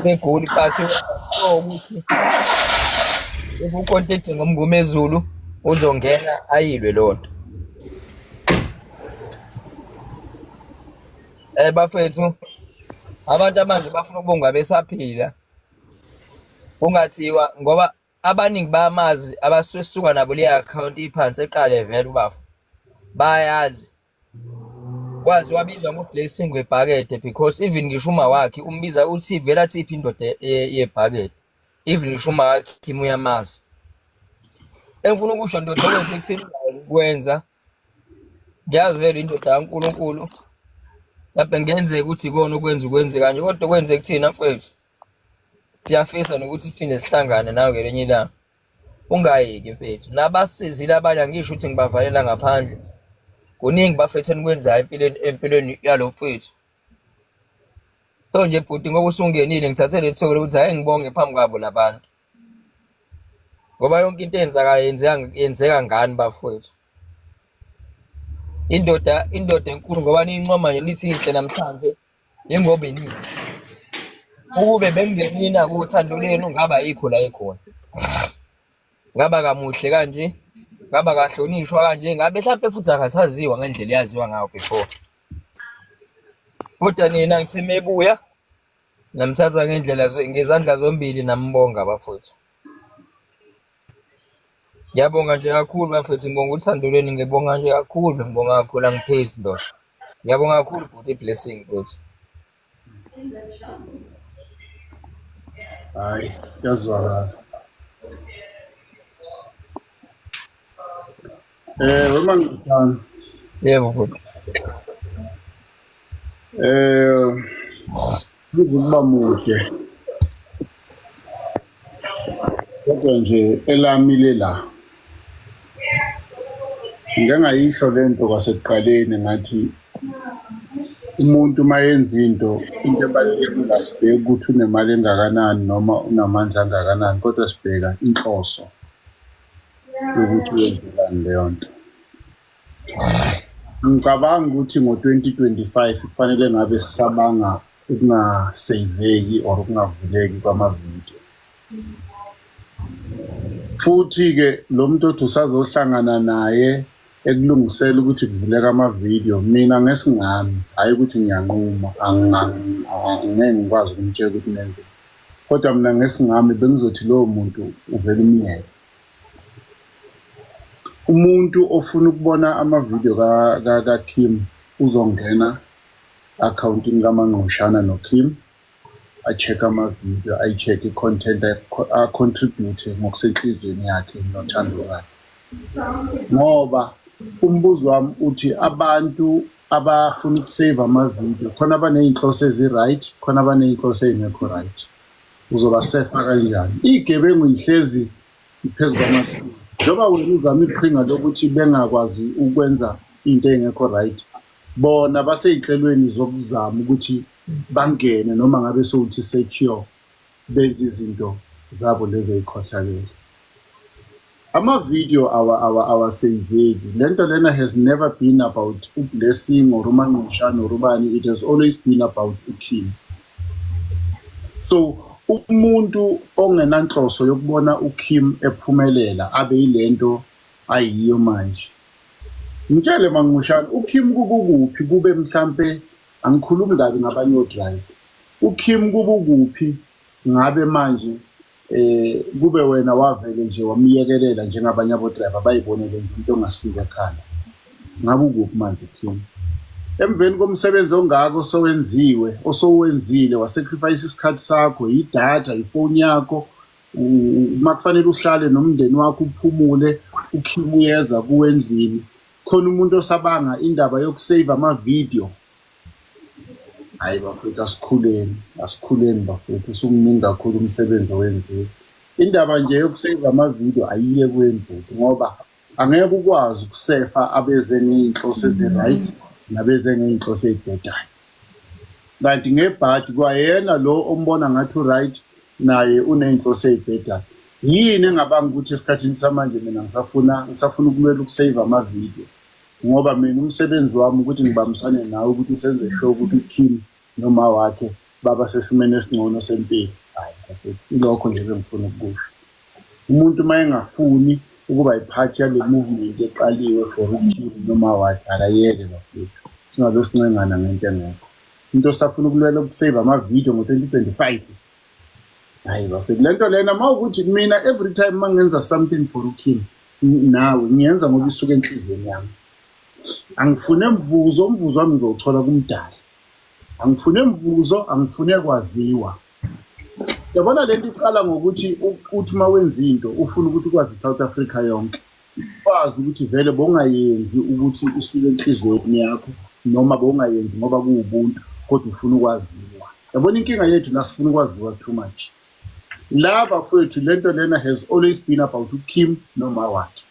useGoli but ukuthi if ukhonto edinga uMngomezulu uzongena ayilwe loo nto. Bafethu abantu abanje bafuna ukubonga besaphila kungathiwa ngoba abaningi bayamazi abasuke nabo le account iphansi eqale vele ubafo bayazi kwazi wabizwa ngo-blessing webhakede because even ngisho uma wakhe umbiza uthi vele athi iphi indoda yebhakede even ngisho uma wakhe uyamazi. Engifuna ukusho ndoda okwenze ekutheni ukwenza ngiyazi vele indoda kaNkulunkulu lapho ngenzeka ukuthi ikona okwenza ukwenze kanje kodwa kwenze kuthina mfowethu siyafisa nokuthi siphinde sihlangane nawe ngelinye ilanga. Ungayeki mfethu nabasizile abanye angisho ukuthi ngibavalela ngaphandle kuningi bafethu enikwenzayo empilweni empilweni yalo mfethu. So nje bhuti ngoba usungenile ngithathe le thuba lokuthi hhayi ngibonge phambi kwabo labantu ngoba yonke into eyenzakayo yenzeka yenzeka ngani bafowethu. Indoda indoda enkulu ngoba niyincoma nje nithi inhle namhlanje yingoba iningi. Ukube bengingenina kuthando lenu ngaba yikho la ikhona. Ngaba kamuhle kanje, ngaba kahlonishwa kanje, ngabe mhlampe futhi akasaziwa ngendlela eyaziwa ngayo before. Kodwa nina ngithe mebuya namthatha ngendlela ngezandla zombili nambonga bafowethu. Ngiyabonga nje kakhulu bafethu, ngibonga uthando lwenu, ngibonga nje kakhulu, ngibonga kakhulu angiphezi ndoda. Ngiyabonga kakhulu bhuti blessing futhi. Hayi, kuyazwakala. Wema ngithanda. Yebo bhuti. Kuzokuba mude. Kodwa nje elami lela. Ngike ngayisho le nto kwasekuqaleni ngathi umuntu uma yenza into, into ebalulekile asibheki ukuthi unemali engakanani noma unamandla angakanani, kodwa sibheka inhloso yokuthi uyenzelani leyo nto. Angicabangi ukuthi ngo-2025 kufanele ngabe sisabanga ukungaseyiveki or ukungavuleki kwamavidiyo. Futhi-ke lo muntu othi usazohlangana naye ekulungisela ukuthi kuvuleka amavidiyo, mina ngesingami, hhayi ukuthi ngiyanquma, angeke ngikwazi ukumtshela ukuthi nenzeni. Kodwa mina ngesingami bengizothi lowo muntu uvele umyeke. Umuntu ofuna ukubona amavidiyo kaKim uzongena akhawuntini kaMangqushana noKim a-check-e amavidiyo, ayi-check-e i-content, a-contribute ngokusenhliziyweni yakhe nothando lwakhe. Ngoba umbuzo wami uthi abantu abafuna ukuseva amavidiyo khona abaney'nhloso ezi-right, khona abaney'nhloso ey'ngekho right. Uzobasefa kanjani? Iy'gebengu yihlezi phezu kwamathuba. Njengoba wena uzama iqhinga lokuthi bengakwazi ukwenza into engekho right, bona basey'nhlelweni zokuzama ukuthi bangene noma ngabe sowuthi secure benze izinto zabo lezi ey'khohlakele. Ama-video awaseyiveki. Le nto lena has never been about uBlessing or uMangqushane or ubani, it has always been about uKing. So umuntu ongenanhloso yokubona uKim ephumelela abe yilento ayiyo manje. Ngitshele Manqushane, uKim kukuphi kube mhlampe angikhulumi kabi ngabanye odriver. UKim kukuphi ngabe manje kube wena wavele nje wamyekelela njengabanye abodriver bayibonele nje umuntu ongasiki ekhanda. Ngabe ukuphi manje uKim? Emveni komsebenzi ongaka osowenziwe, osowenzile wasacrifice isikhathi sakho, idatha, ifoni yakho, uma kufanele uhlale nomndeni wakho uphumule, uKim uyeza kuwe endlini. Khona umuntu osabanga indaba yokusave amavidiyo. Hhayi bafowethu asikhuleni, asikhuleni bafowethu, usukuningi kakhulu umsebenzi owenziwe. Indaba nje yokuseva amavidiyo ayiye kweni bhuti ngoba angeke ukwazi ukusefa abeze ngey'nhloso ezi-right nabeze ngey'nhloso ey'bhedayo. Kanti ngebhadi kwayena lo ombona ngathi u-right naye uney'nhloso ey'bhedayo. Yini engabanga ukuthi esikhathini samanje mina ngisafuna ngisafuna ukulwela ukuseva amavidiyo ngoba mina umsebenzi wami ukuthi ngibambisane nawe ukuthi senze sure ukuthi uKim noma wakhe baba sesimeni esingcono sempilo. Hayi bafethu, ilokho nje bengifuna ukukusho. Umuntu uma engafuni ukuba yiphathi yale movement eqaliwe for uKim noma what, akayeke bafethu. Singabe sincengana ngento engekho. Into osafuna ukulwela ukusave amavidiyo ngo-2025. Hayi bafethu, le nto lena uma ukuthi mina every time uma ngenza something for uKim nawe ngiyenza ngoba isuka enhliziyweni yami. Angifune mvuzo, umvuzo wami ngizowuthola kumdali. Angifune mvuzo, angifune kwaziwa. Yabona lento iqala ngokuthi uthi uma wenza into ufuna ukuthi ukwazi South Africa yonke. Wazi ukuthi vele bongayenzi ukuthi isuke enhliziyweni yakho noma bongayenzi ngoba kuwubuntu kodwa ufuna ukwaziwa. Yabona inkinga yethu la sifuna ukwaziwa too much. La bafowethu lento lena has always been about uKim noma wakhe.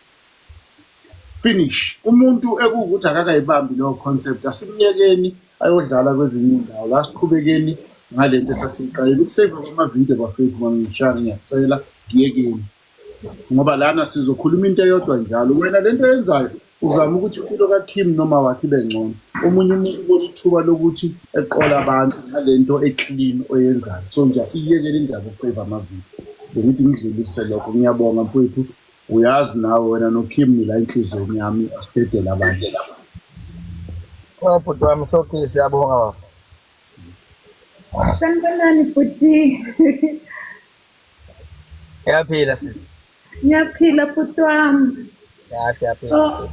Finish. Umuntu ekuwukuthi akakayibambi leyo concept asimyekeni ayodlala kwezinye indawo la siqhubekeni ngalento esasiyiqalile ukuseva kwamavidiyo bafethu mangishana ngiyacela ngiyekeni ngoba lana sizokhuluma into eyodwa njalo wena lento oyenzayo uzama ukuthi impilo kaKim noma wakhe ibe ngcono omunye umuntu ubona ithuba lokuthi eqola abantu ngalento eclean oyenzayo so nje asiyiyekele indaba yokuseva amavidiyo bengithi ngidlulise lokho ngiyabonga mfowethu uyazi nawe wena noKim nila enhliziyweni yami asidedele abantu Oh bhuti wami showcase siyabonga baba. Sanibonani bhuti. Uyaphila sisi. Ngiyaphila bhuti wami. Ya siyaphila. Oh,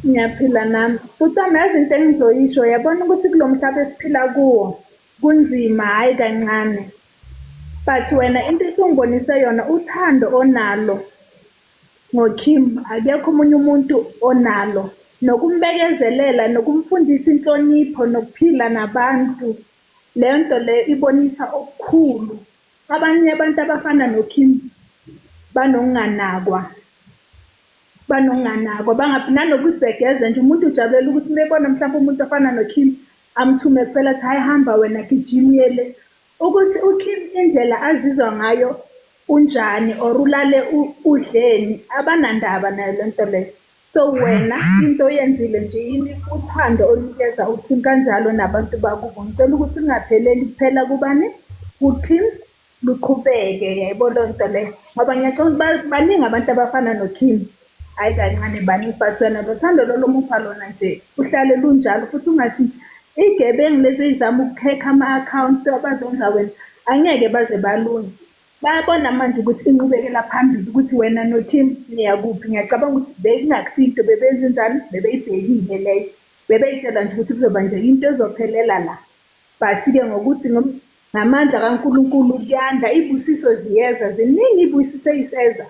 ngiyaphila nami. Bhuti wami yazi into engizoyisho yabona ukuthi kulo mhlaba esiphila kuwo kunzima hhayi kancane. But wena into esungibonise yona uthando onalo ngoKim akekho omunye umuntu onalo nokumbekezelela nokumfundisa inhlonipho nokuphila nabantu leyo nto leyo ibonisa okukhulu. Abanye abantu abafana noKim banokunganakwa, banokunganakwa nanokuzibhegeza nje umuntu ujabulela ukuthi uma ebona mhlawumpe umuntu ofana noKim amthume kuphela athi hhayi hamba wena gijima uye le. Ukuthi uKim indlela azizwa ngayo unjani or ulale udleni abanandaba nayo le nto leyo. So wena into oyenzile nje yini uthando olunikeza uKim kanjalo nabantu bakubo. Ngicela ukuthi kungapheleli kuphela kubani kuKim luqhubeke yayibona leyo nto leyo ngoba ngiyacabanga ukuthi baningi abantu abafana noKim. Hhayi kancane baningi but wena lo thando lolu omupha lona nje uhlale lunjalo futhi ungashintshi. Iy'gebengu lezi ey'zama ukukhekha ama-akhawunti abazenza wena angeke baze balunge. Bayabona manje ukuthi inqubekela phambili ukuthi wena no-team niyakuphi. Ngiyacabanga ukuthi bekungakusiyo into bebenze njani, bebeyibhekile leyo. Bebeyitshela nje ukuthi kuzoba nje into ezophelela la. But-ke ngokuthi ngamandla kaNkulunkulu kuyanda, iy'busiso ziyeza, ziningi iy'busiso ey'seza.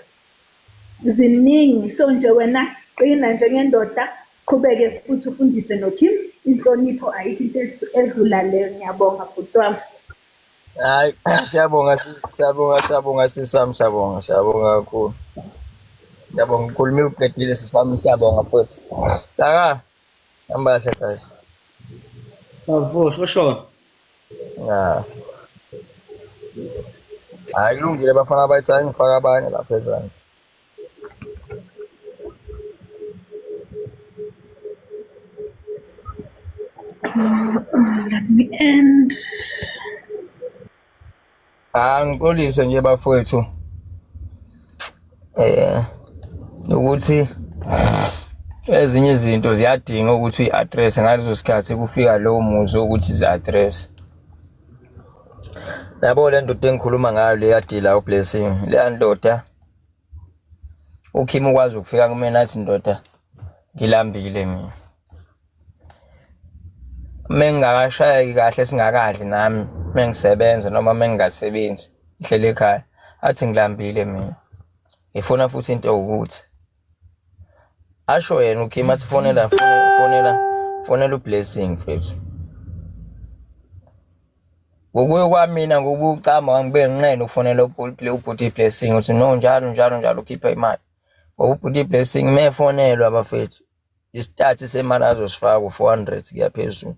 Ziningi. So nje wena qina njengendoda, qhubeke futhi ufundise noKim inhlonipho ayikho into edlula leyo. Ngiyabonga bhuti wami. Hayi, siyabonga siyabonga siyabonga sisi wami siyabonga siyabonga kakhulu. Siyabonga ukhulumile uqedile sisi wami siyabonga futhi. Saka hamba kahle guys. Bafo, shosho. Ya. Hayi kulungile bafana bathi angifaka abanye lapha ezansi. Let me end. Ah ngixolise nje bafowethu. Eh ukuthi ezinye izinto ziyadinga ukuthi uyi-address ngaleso sikhathi kufika lowo muzwa ukuthi zi-address. Yabo le ndoda engikhuluma ngayo le yadila uBlessing, leya ndoda uKim ukwazi ukufika kumina athi ndoda ngilambile mina. Mengingakashayeki kahle singakadli nami mengisebenza noma mengingasebenzi ngihleli ekhaya athi ngilambile mina. Ngifuna futhi into ewukuthi asho yena uKim athi fonela fonela fonela uBlessing mfethu. Ngokuye kwamina ngokucama ngibe nginqena ukufonela ubhuti Blessing ukuthi no njalo njalo njalo ukhipha imali. Ngoba ubhuti Blessing mefonelwa bafethu isitathi semali azosifaka u-400 kuya phezulu.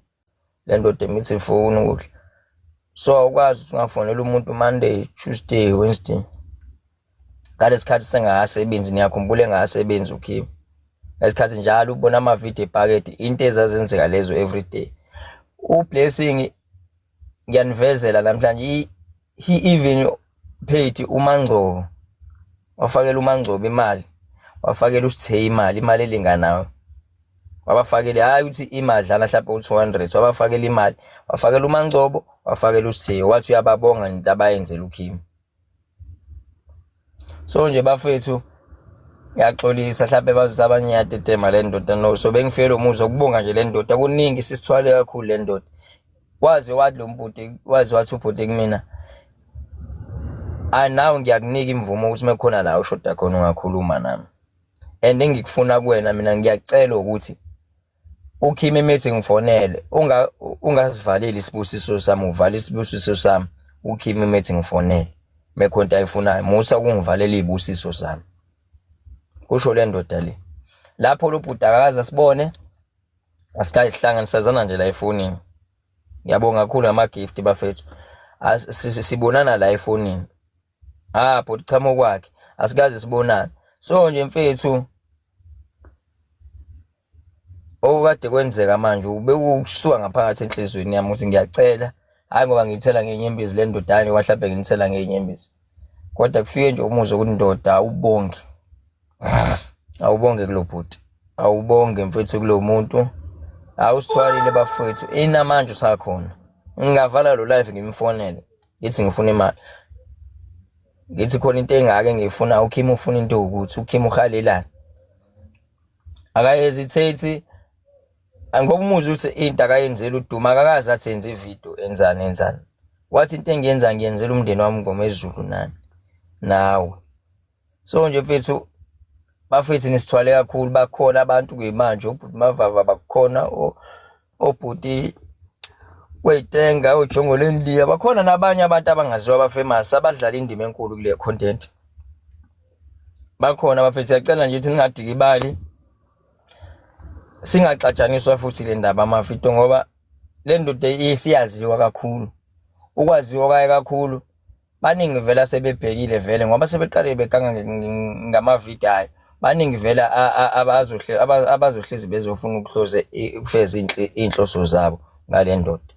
Le ndoda imithi ifuna ukudla. So awukwazi ukuthi ungafonela umuntu Monday, Tuesday, Wednesday. Ngalesi khathi sengakasebenzi niyakhumbula engakasebenzi uKhipha. Ngesikhathi njalo ubona amavidiyo ebhakede into ezazenzeka lezo everyday. UBlessing Ngiyanivezela namhlanje, he even paid uMangcobo, wafakela uMangcobo imali, wafakela uSithe imali, imali elinganayo wabafakele, hayi ukuthi imadlana mhlawumbe u-200, wabafakela imali, wafakela uMangcobo, wafakela uSithe, wathi uyababonga ngento abayenzela uKhimi. So nje bafethu, ngiyaxolisa mhlawumbe bazothi abanye iyatetema le ndoda. No, so bengifike umuzwa ukubonga nje le ndoda, kuningi sisithwale kakhulu le ndoda. Waze wathi lo mbhuti, waze wathi ubhuti kumina, ah, nawe ngiyakunika imvumo ukuthi mekukhona la ushoda khona ungakhuluma nami, and engikufuna kuwena mina ngiyacela ukuthi uKhimi methi ngifonele, ungasivaleli isibusiso sami, uvale isibusiso sami. UKhimi methi ngifonele mekhona into ayifunayo, musa ukungivalela izibusiso zami, kusho le ndoda le. Lapho lo bhuti akakaze asibone, asikaze sihlangane, sazana nje la efonini. Ngiyabonga kakhulu ngama-gift bafethu. Sibonana la efonini. Ah bhuti, chama kwakhe, asikaze sibonane. So nje mfethu, okade kwenzeka manje ubekusuka ngaphakathi enhliziyweni yami ukuthi ngiyacela, hayi ngoba ngiyithela ngenyembezi le ndoda, hayi ngoba mhlawumbe ngiyithela ngenyembezi, kodwa kufike nje umuzwa ukuthi ndoda, awubonge, awubonge kulo bhuti, awubonge mfethu kulo muntu awusithwalile bafethu. Inamanje usakhona, ngingavala lo live ngimfonele ngithi ngifuna imali, ngithi khona into engake ngiyifuna uKhim, ufuna into ukuthi uKhim uhalelani, akahesitate ngoba umuzwa ukuthi into akayenzeli uduma, akakaze athi enze ivideo enzani enzani, wathi into engiyenza ngiyenzela umndeni wami ngomezulu nani nawe. So nje mfethu, bafethu nisithwale kakhulu, bakhona abantu kuyimanje, ubhuti Mavava bakhona, obhuti weyitenga ujongo lendiya bakhona, nabanye abantu abangaziwa abafamous abadlala indima enkulu kule content bakhona. Bafethu, siyacela nje ukuthi ningadiki ibali, singaxatshaniswa futhi le ndaba amafito, ngoba le ndoda isiyaziwa kakhulu, ukwaziwa kwayo kakhulu, baningi vele asebebhekile vele ngoba sebeqale beganga ngamavidiyo ayo, baningi vele abazohlezi bezofuna ukuhloze ukufeza iy'nhloso zabo ngale ndoda.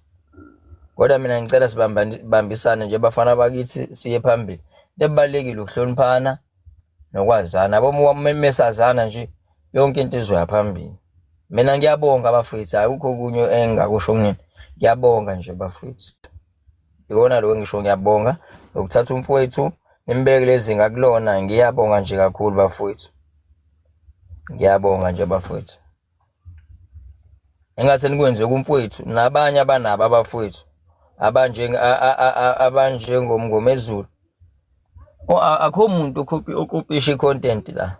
Kodwa mina ngicela sibambisane nje bafana bakithi, siye phambili. Into ebalulekile ukuhloniphana nokwazana, yabo, mesazana nje yonke into izoya phambili. Mina ngiyabonga bafethu, akukho okunye engingakusho kunini, ngiyabonga nje bafethu, ikona lo ngisho ngiyabonga ukuthatha umfowethu nimbeke lezinga kulona. Ngiyabonga nje kakhulu bafowethu, ngiyabonga nje bafowethu, engathi nikwenze kumfowethu nabanye abanabo abafowethu abanjengomngomezulu. Akho muntu okopisha i-content la.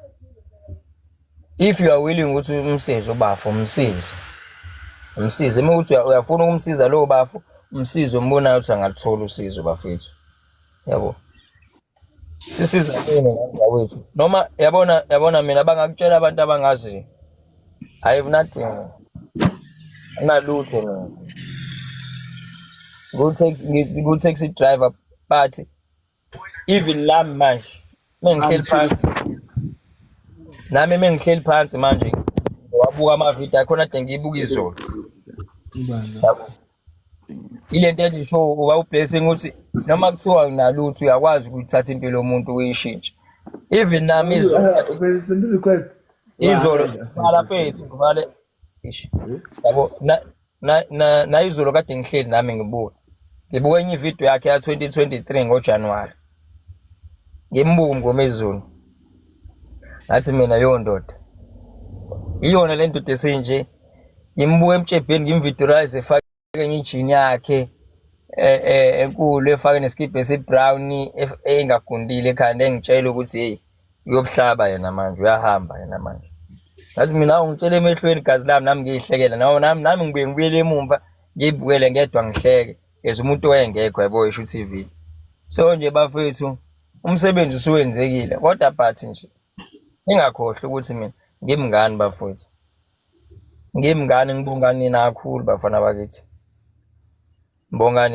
If you are willing ukuthi umsize ubafo, umsize, umsize. Uma ukuthi uyafuna ukumsiza lowo bafo, umsize umbonayo ukuthi angaluthola usizo bafethu, yabo, sisiza mina wethu noma yabona, yabona mina bangakutshela abantu abangaziyo, I have nothing, anginalutho mina, ngu-taxi driver, but even lami manje mengihleli phansi, nami mengihleli phansi manje wabuka amavidiyo akhona ade ngiyibuka izolo, yabo, ile nto engisho uba ublessing ukuthi noma kuthiwa nginalutho uyakwazi ukuyithatha impilo yomuntu uyishintshe. Even nami izolo Send request. Izolo vala fethu, ngivale ish, yabo, na na izolo kade ngihleli nami ngibuka, ngibuka enye ivideo yakhe ya 2023 ngoJanuary, ngimbuka uMngomezulu, ngathi mina yo ndoda, iyona le ndoda esinje. Ngimbuka emtshebheni, ngimvideorize efake enye ijini yakhe enkulu, efake nesikibha esibrown engagundile ekhanda, engitshela ukuthi hey, uyobuhlaba yena manje, uyahamba yena manje. Ngathi mina ungitshela emehlweni gazi lami, nami ngiyihlekela nami nami ngibuye ngibuyele emumva ngiyibukele ngedwa ngihleke as umuntu owayengekho, yabo, esho TV. So nje bafethu, umsebenzi usuwenzekile, kodwa but nje ningakhohlwa ukuthi mina ngimngani bafowethu, ngimngani, ngibonga nina kakhulu bafana bakithi, ngibonga.